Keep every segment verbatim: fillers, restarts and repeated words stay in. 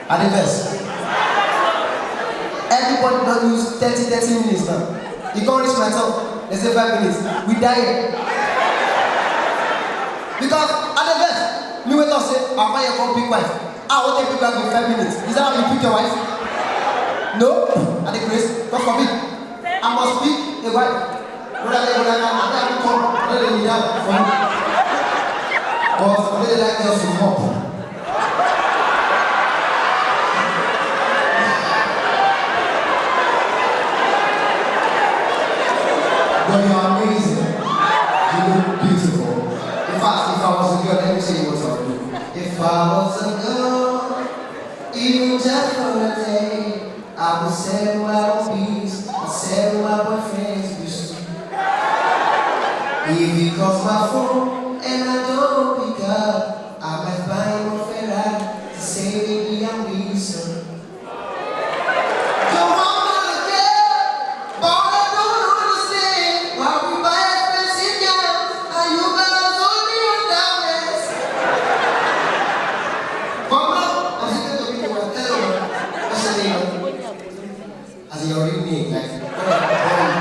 I dey vex. Everybody don use thirty, thirty minutes now. E come reach my turn, dem say five minutes. We die here. Because I dey vex. Me wey talk say, "Papa, you come pick wife." I wan take pick wife in five minutes. Is that how you pick your wife? No, I dey craze. God forbid. I must pick a wife. Brother, brother, I dey come. I no dey kneel down for you. But I no dey like girls to mop. But you are amazing. You look beautiful. In fact, if I was a girl, let me tell you what I would do. If I was a girl, even just for a day, I would sell my own beast, I sell my boyfriend's beast. If he calls my phone and I don't pick up, I might buy him a Ferrari to say maybe I'm with some. Come on, girl, but I don't understand why we buy expensive girls and you girls only on diamonds. Come on, I'm sitting to meet you. Hello, what's your name? As in your real name, like, what are you doing?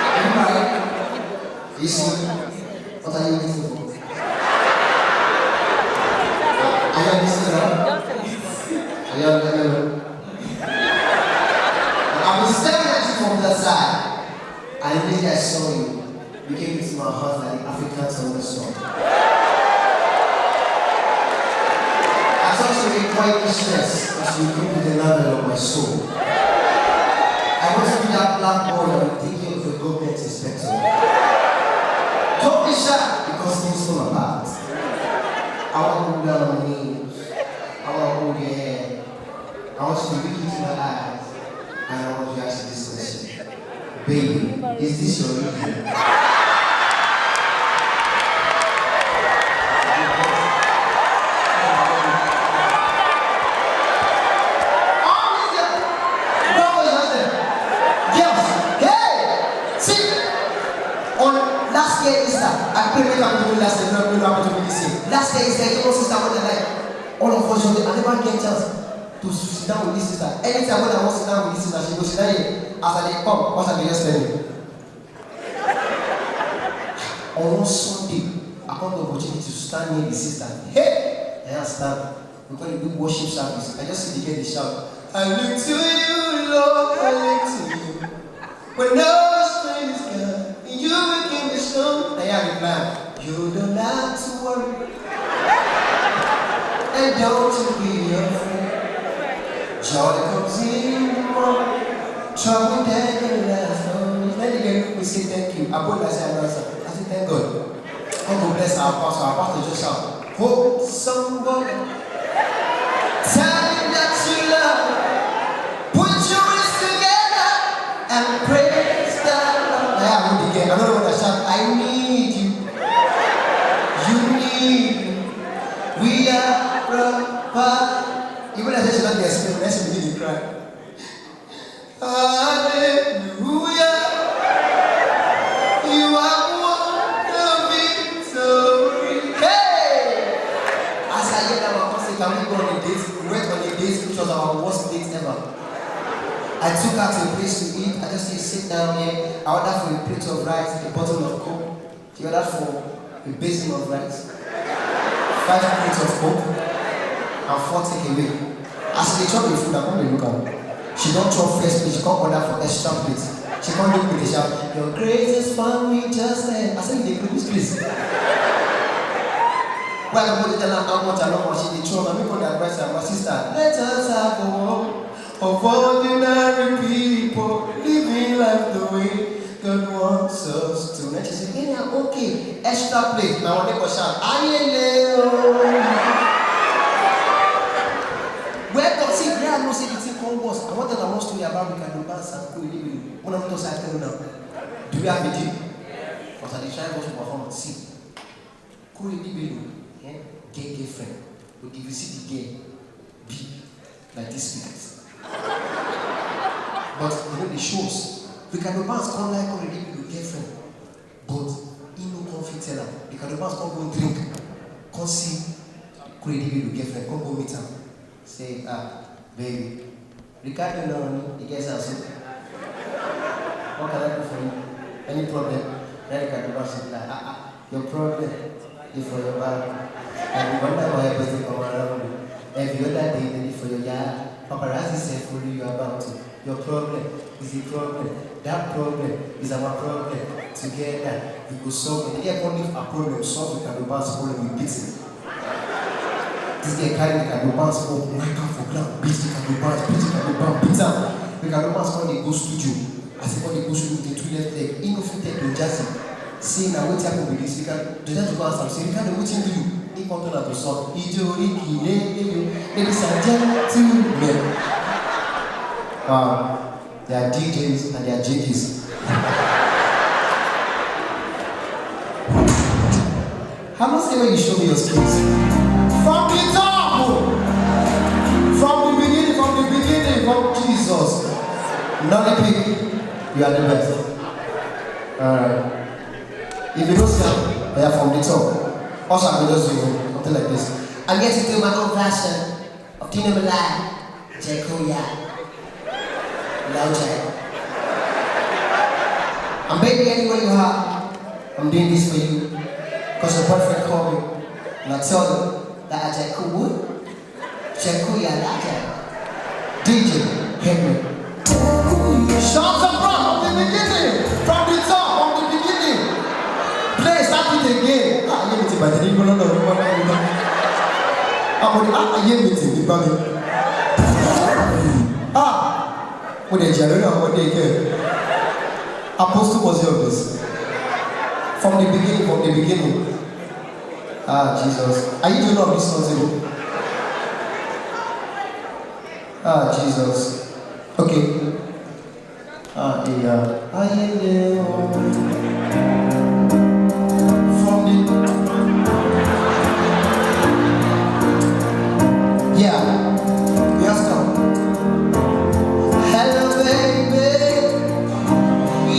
Are you married? Are you single? What are you waiting for? Are you a listener? Are you a listener? I was staring at you from that side. And immediately I saw you. You came into my heart like the African thunderstorm. I thought you were quite distressed as you gripped the level of my soul. I want to be that black boy that will take you to a government inspector. Don't be shy because things fall apart. I want to go down on my knees. I want to hold your hand. I want you to look into my eyes and I want you to ask this question. Baby, is this your real name? All these girls, no, no, no, no. Girls, hey! See, on last year Easter, I pray make am do last year, no, no, no, happen to me this year. Last year Easter, you know, sister, what I like. All of us, I never get chance to sit down with this sister. Anytime when I want sit down with this sister, she go sit down here. As I dey come, what I dey just tell you. On one Sunday, I come the opportunity to stand near the sister. Hey! I just stand. We call it do worship service. I just see the girl dey shout, "I look to you, Lord, I look to you." When no strength is gone, you will give me strength. Na here I reply, "You don't have to worry. And don't you be afraid. Joy comes in the morning. Trouble then can last always." Let the girl look me say, "Thank you." I put my hand answer. I say, "Thank God." God go bless our pastor. Our pastor just shout, "Hold somebody. Tell him that you love. Put your hands together and praise the Lord." Yeah, I hold the girl. I don't know what I shout. "I need you. You need me. We are apart." Even I say she not dey explain, next thing begin dey cry. Hallelujah. You have won the victory. Hey! As I hear that, my pastor, can we go on a date? We went on a date, which was our worst date ever. I took her to a place to eat. I just say, "Sit down here." I ordered for a plate of rice, a bottle of Coke. She ordered for a basin of rice, five plates of Coke, and four takeaway. As she dey chop the food, I come dey look am. She don chop first plate, she come order for extra plate. She come look me dey shout, "Your grace is found me just there." I say, "You dey produce grace?" When I come dey tell her how much I love her, she dey throw am. Na me come dey advise her, "My sister, let us have a world of ordinary people living life the way God wants us to." Then she say, "Yeah, okay, extra plate." Na one neighbor shout, "Ayele o." Well, come see, where I know say the thing come worse. I wan tell una one story about Ricardo Banks and Kuri Libby. Una no talk say I tell una. Do we have a deal? But I dey try watch my phone. See, Kuri Libby, eh, get girlfriend. But if you see the girl, be like this minute. But you know the shows. Ricardo Banks come like Kuri Libby girlfriend, but he no come fit tell am. Ricardo Banks come go drink, come see Kuri Libby girlfriend, come go meet am. Say, ah, baby, Ricardo no, he gets us. What can I do for you? Any problem? Then Ricardo Bounce is like, ah, ah, your problem is for your back. And you wonder why I was come around you. Every other day, then it's for your yard. Paparazzi say follow you about. Your problem is a problem. That problem is our problem. Together, we go solve it. Here, come if a problem solve, Ricardo Bounce problem with beating. This guy carry Ricardo Bounce up, knack am for ground, beat Ricardo Bounce, beat Ricardo Bounce, beat am. Ricardo Bounce come dey go studio. As he come dey go studio with the two left leg, he no fit tell Don Jazzy say na wetin happen be this. Ricardo, Don Jazzy go ask am say, "Ricardo, wetin do you?" He come turn am to song. Ijo ori kile eyo, ladies and gentlemen. Wow. They are D Js and they are J Ks. How much say when you show me your skills? From the top! Oh. From the beginning, from the beginning, from Jesus. Not the peak. You are the best. Alright. If you don't see, they are from the top. Also, I will just do something like this. I'm here to do my own version of Dino Malai, Jacoya, Low Jack. And baby, anywhere you are, I'm doing this for you. Cause your boyfriend called me and I told him that I Jacoya would, Jacoya Low Jack. D J, hit me. Shout the front from the beginning, from the top, from the beginning. Play, start it again. Ah, ayé mi ti bàjẹ́ ní gbọ́dọ̀ lọ́wọ́ nípa báyìí lọ. Àwọn ni, ah, ayé mi ti ní bá mi. Ah, mo dẹ̀ jẹ́ lórí àwọn ọmọdé kẹ́. Apostle was your this. From the beginning, from the beginning. Ah, Jesus. Are you doing all this something? Ah, Jesus. Okay. Ah, yeah. Ah, yeah, yeah. From the, yeah. Yes, sir. Hello, baby.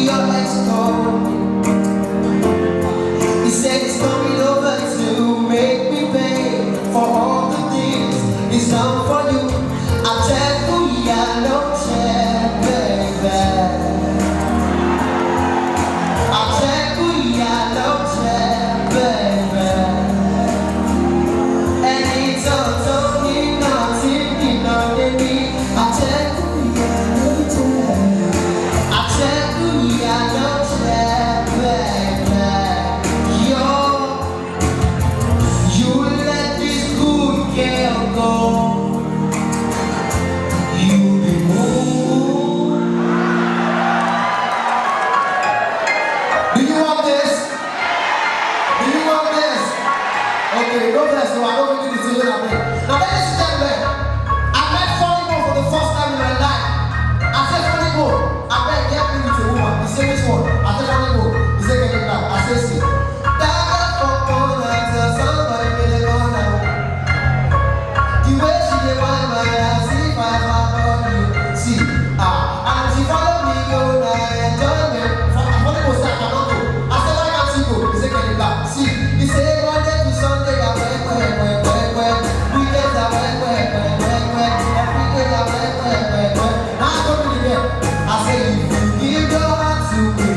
Your ex called me. He said he's coming over to make me pay for all the things he's done for you. I tell you, yeah, no check, baby. I tell you, yeah, no check, baby. And it's all Tony, nothing, you know, they need. I tell you, yeah, no check. I tell you, yeah, no check, baby. Yo, you let this good girl go. You be mumu. Do you want this? Do you want this? Okay, no vex, no, I don't really need to hear that. Now, ladies and gentlemen, I met Funny Bone for the first time in my life. I said, "Funny Bone, I beg, help me with a woman." He said, "Which one?" I said, "Funny Bone." He said, "Get it back." I said, "See." That girl for corner, tell somebody, make they go now. The way she dey whine my ass, if I ever call you. See, ah, and she follow me go na enjoyment. For, I follow go say I cannot go. I say, "Why can't you go?" He say, "Get it back." See, he say, "Monday to Sunday, I work, work, work, work, work. Weekends, I work, work, work, work, work. Every day, I work, work, work, work." Now I come in there. I say, "If you give your heart to me,